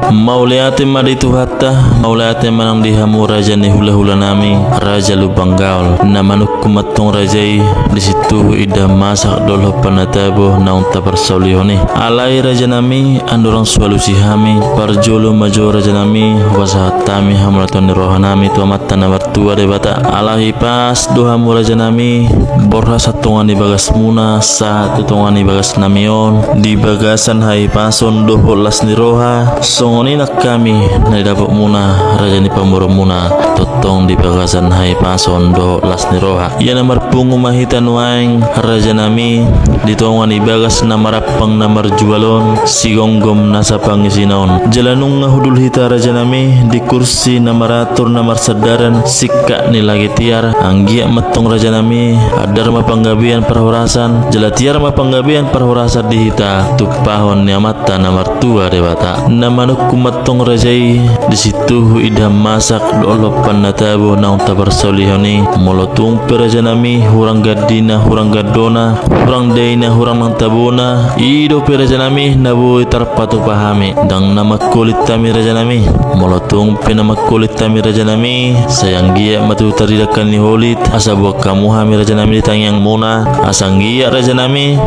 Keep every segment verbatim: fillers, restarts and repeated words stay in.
Mauliate ma di Tuhanta, mauliate ma nang di hamu raja ni hulahulanami, Raja Lumban Gaol. Na manungkun ma antong raja i, di sintuhu indahan masak dohot lompan na tabo naung taparsaulihon i. Alai rajanami, andorang so alusi hami, parjolo ma jo rajanami, hupasahat hami hamauliateon ni rohanami tu Amanta na martua Debata. Ala hipas do hamu rajanami, borhat sahat tu tonga ni bagasmuna, sahat tu tonga ni bagasnami on, di bagasan hahipason dohot las ni roha, songon i nang hami na didapotmuna, raja ni pamoruonmuna, tongtong di bagasan hahipason dohot las ni roha. Ia na marpungu ma hita nuaeng, rajanami, di tonga ni bagas na marampang na marjual on, sigomgom nasa pangisina on. Jala nunga hundul hita rajanami, di kursi na maratur na marsandaran, singkat ni lage tiar, anggiat ma antong rajanami, andar ma panggabean parhorasan, jala tiar ma panggabean parhorasan di hita, tumpahon ni Amanta na martua Debata. Na manungkun ma antong raja i, di sintuhu indahan masak dohot lompan na tabo naung taparsaulihon i, molo tung pe rajanami, hurang gandina, hurang gandona, hurang daina, hurang nang tabona, i dope rajanami, na boi tarpatupa hami, ndang na mangkolit hami rajanami. Molo tung pe na mangkolit hami rajanami, sai anggiat ma tutu taridangkan ni holit, asa boan hamu hami rajanami di tangiangmuna, asa anggiat rajanami,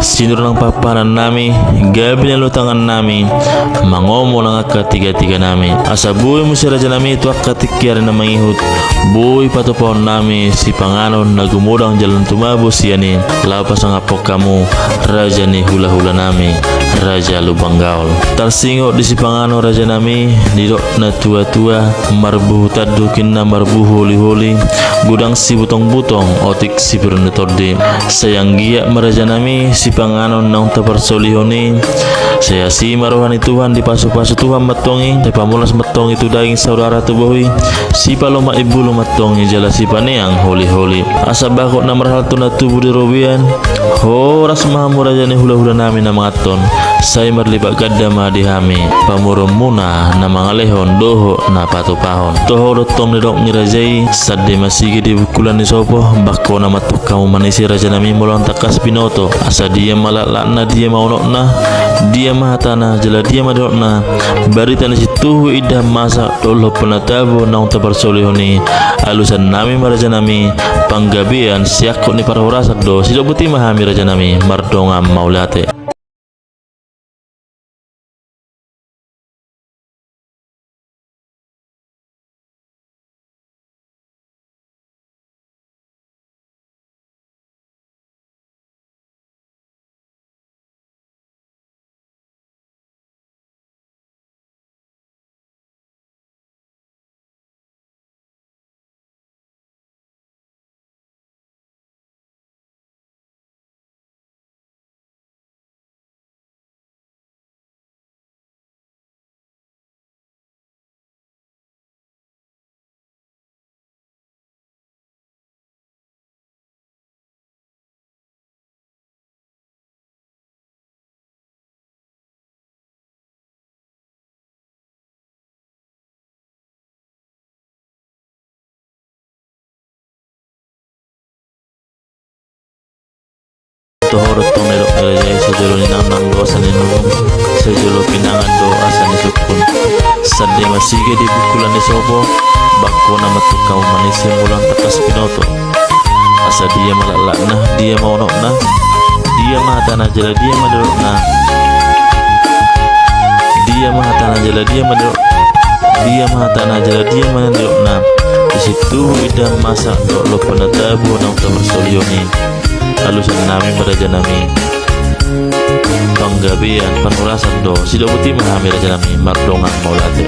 sinur nang pahanpanannami, gabe na luat tangannami, mangomo nang angka tigatiganami. Asa boi muse rajanami tu angka tingki ari na mangihut, boi patupahonnami sipanganon na gumodang jala na tumabo sian i, laho pasangaphon hamu, raja ni hulahulanami, Raja Lumban Gaol. Tarsingot di sipanganon rajanami, didok natuatua, marbuhu tanduk inna marbuhu holiholi, godang sibutongbutong, otik sipir ni tondi. Sai anggiat ma rajanami, sipanganon naung taparsaulihon i, sai asi ma roha ni Tuhan, dipasupasu Tuhan ma antong i, sai pamolas ma antong i tu daging saudara tubuhi, sipalomak imbulu ma antong i jala sipaneang holiholi. Asa bagot na marhalto na tubu di robean, horas ma hamu raja ni hulahulanami na manganhon, sai marlipat ganda ma di hami pamoruonmuna na mangalehon dohot na patupahon. Toho do antong didok ni raja i, sande ma sige di bungkulan ni sopo, bangkona ma antong hamu manise rajanami molo tangkas binoto. Asa dia ma laklakna, dia ma unokna, dia ma hatana jala dia ma nidokna, barita ni sintuhu indahan masak dohot lompan na tabo naung taparsaulihon i, alusannami ma rajanami, panggabean siangkup ni parhorasan do, sidok boti ma hami rajanami, mardongan mauliate. Toho do antong didok ni raja i, sai jolo ninangnang do asa ninunung, sai jolo pinangan do asa nisungkun. Sande ma sige di bungkulan ni sopo, bangkona ma antong hamu manise molo tangkas binoto. Asa dia ma laklakna, dia ma unokna, dia ma hatana jala dia ma nidokna. Dia ma hatana jala dia ma nidok-, dia ma hatana jala dia ma nidokna. Di sintuhu indahan masak dohot lompan na tabo naung taparsaulihon i, alusannami ma rajanami, panggabean parhorasan do, sidok boti ma hami rajanami, mardongan mauliate.